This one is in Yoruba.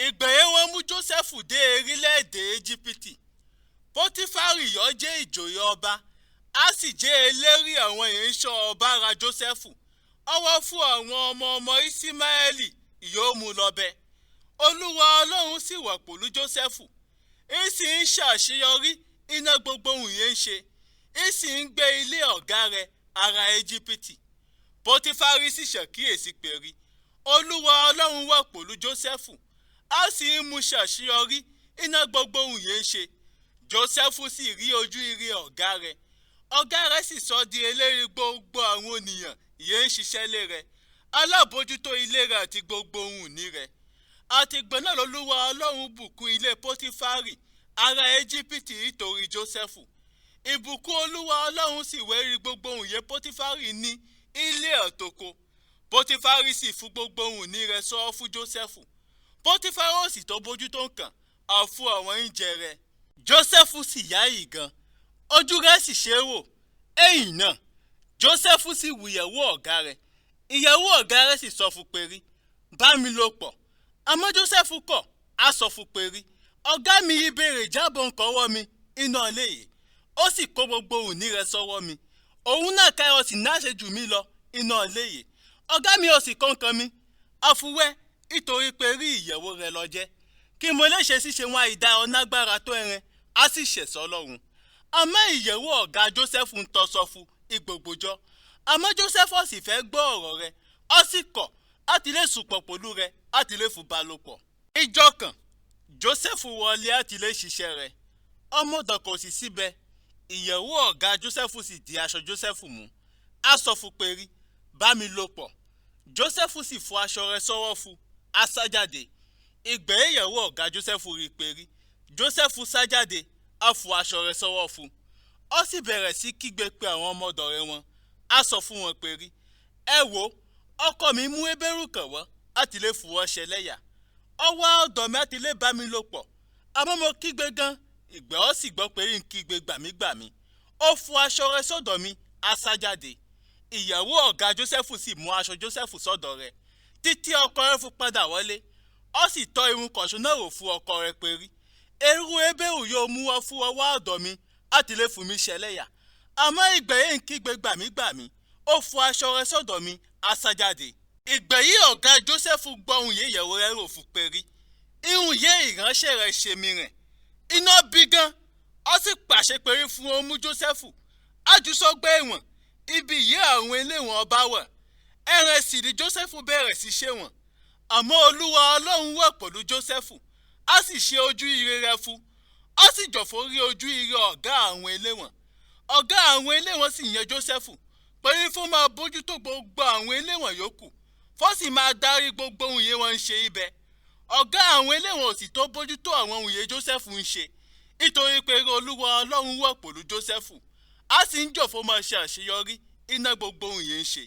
Ìgbẹ̀yìn wọn mú Jósẹ́fù dé erílẹ̀-èdè Íjíbítì. Pótífárì yó jẹ́ ìjòyè ọba, á sì jẹ́ elérí àwọn ìránṣẹ́ ọba ra Jósẹ́fù. Ó wá fún àwọn ọmọ ọmọ Ísímáélì yóò mú lọ́bẹ̀. Olúwa Ọlọ́run sì wà pẹ̀lú Jósẹ́fù. Ń sì ń ṣàṣeyọrí iná gbogbo ohun yẹn ń ṣe. Ń sì ń gbé ilé ọ̀gá rẹ̀ ará Íjíbítì. Pótífárì sì ṣàkíyèsí pé rí Olúwa Ọlọ́run wà pẹ̀lú Jósẹ́fù. Á sì ń mú ṣàṣeyọrí iná gbogbo ohun yẹn ń ṣe. Jósẹ́fù sì rí ojú ire ọ̀gá rẹ̀. Ọ̀gá rẹ̀ sì sọ di eléri gbogbo àwọn ènìyàn yẹn ń ṣiṣẹ́ lé rẹ̀, alábòójútó ilé rẹ̀ àti gbogbo ohun ìní rẹ̀. Àtìgbà náà lolúwa Ọlọ́run bùkún ilé Pótífárì ará Íjíbítì nítorí Jósẹ́fù. Ìbùkún Olúwa Ọlọ́run sì wérí gbogbo ohun yẹn Pótífárì ní ilé àtoko. Pótífárì sì fún gbogbo ohun ìní rẹ̀ sọ fún Jósẹ́fù. Pótífárì ó sì tó bójútó nǹkan àfún àwọn oúnjẹ rẹ̀. Jósẹ́fù sì yáyì gan, ojú rẹ̀ sì ṣe é wò. Ẹ̀yìn náà, Jósẹ́fù sì wù ìyàwó ọ̀gá rẹ̀. Ìyàwó ọ̀gá rẹ̀ sì sọ fún pé rí, bá mi lò pọ̀. Àmọ́ Jósẹ́fù kọ̀, á sọ fún pé rí, ọ̀gá mi yìí béèrè ìjábọ̀ nǹkan ọwọ́ mi iná ilé yìí. Ó sì kó gbogbo ohun ìní rẹ̀ sọ́wọ́ mi. Òun náà káyọ̀ sì náà ṣe jù mí lọ iná ilé yìí. Ọ̀gá mi ò sì kọ́ nǹkan mi. Àfúwẹ́ nítorí pé rí ìyàwó rẹ̀ lọ jẹ́. Kí mo lè ṣe ṣíṣe wọn àìdá ọ̀nàgbára tó ẹran, á sì ṣẹ̀sọ́ lọ́run. Àmọ́ ìyàwó ọ̀gá Jósẹ́fù ń tọ́ sọ fún ìgbògbòjọ́. Àmọ́ Jósẹ́fù sì fẹ́ gbọ́ ọ̀rọ̀ rẹ̀, ó sì kọ̀ láti lè sùpọ̀ pẹ̀lú rẹ̀ láti lè fún balòpọ̀. Ìjọ kan, Jósẹ́fù wọlé láti lè ṣiṣẹ́ rẹ̀. Ọmọdọ̀ kò sì síbẹ̀. Ìyàwó ọ̀gá Jósẹ́fù sì di aṣọ Jósẹ́fù mú. Á sọ fún pé rí, bá mi lò pọ̀. Jósẹ́fù sì fọ aṣọ rẹ̀ sọ́wọ́ fún, á sá jáde. Ìgbẹ́ ìyàwó ọ̀gá Jósẹ́fù rí pé rí, Jósẹ́fù sá jáde, á fọ aṣọ rẹ̀ sọ́wọ́ fún. Ó sì bẹ̀rẹ̀ sí kígbe pé àwọn ọmọdọ̀ rẹ̀ wọn. Á sọ fún wọn pé rí, ẹ wò, ọkọ mi mú Hébérù kan wá láti lè fún ọ ṣẹlẹ́yà. Ó wá ọ̀dọ̀ mi láti lè bá mi lò pọ̀. Àmọ́ mo kígbe gan, ìgbẹ́ ó sì gbọ́ pé ń kígbe gbàmígbàmí. Ó fọ aṣọ rẹ̀ sọ́dọ̀ mi, á sá jáde. Ìyàwó ọ̀gá Jósẹ́fù sì mú aṣọ Jósẹ́fù sọ́dọ̀ rẹ̀ títí ọkọ rẹ̀ fún padà wọlé. Ó sì tọ́ irun kọ̀ṣọ́ náà rò fún ọkọ rẹ̀ pé rí, irú Hébérù yóò mú ọ fún ọ wá ọ̀dọ̀ mi láti lè fún mi ṣẹlẹ́yà. Àmọ́ ìgbẹ́ yìí ń kígbe gbàmígbàmí. Ó fọ aṣọ rẹ̀ sọ́dọ̀ mi, á sá jáde. Ìgbẹ́ yìí ọ̀gá Jósẹ́fù gbọ́ ohùn yìí ìyàwó rẹ̀ rò fún pé rí, ihun yìí ìránṣẹ́ rẹ̀ ṣe mi rẹ̀. Iná bí gan, ó sì pàṣẹ pé rí fún ó mú Jósẹ́fù. Àjùsọgbẹ́ ẹ̀wọ̀n, ibi yìí àwọn eléwọ̀n ọba wà. Ẹran sì ni Jósẹ́fù bẹ̀rẹ̀ sí ṣe wọ̀n. Àmọ́ Olúwa Ọlọ́run wà pẹ̀lú Jósẹ́fù, á sì ṣe ojú ire rẹ̀ fún. Ó sì jọ̀fọ́ rí ojú ire ọ̀gá àwọn eléwọ̀n. Ọ̀gá àwọn eléwọ̀n sì yan Jósẹ́fù pé fún máa bójútó gbogbo àwọn eléwọ̀n yòókù, fó sì máa darí gbogbo ohun yẹn wọ́n ń ṣe ibẹ̀. Ọ̀gá àwọn eléwọ̀n ò sì tó bójútó àwọn ohun yẹn Jósẹ́fù ń ṣe, nítorí pé Olúwa Ọlọ́run wà pẹ̀lú Jósẹ́fù, á sì ń jọ̀fọ́ máa ṣe àṣeyọrí iná gbogbo ohun yẹn ń ṣe.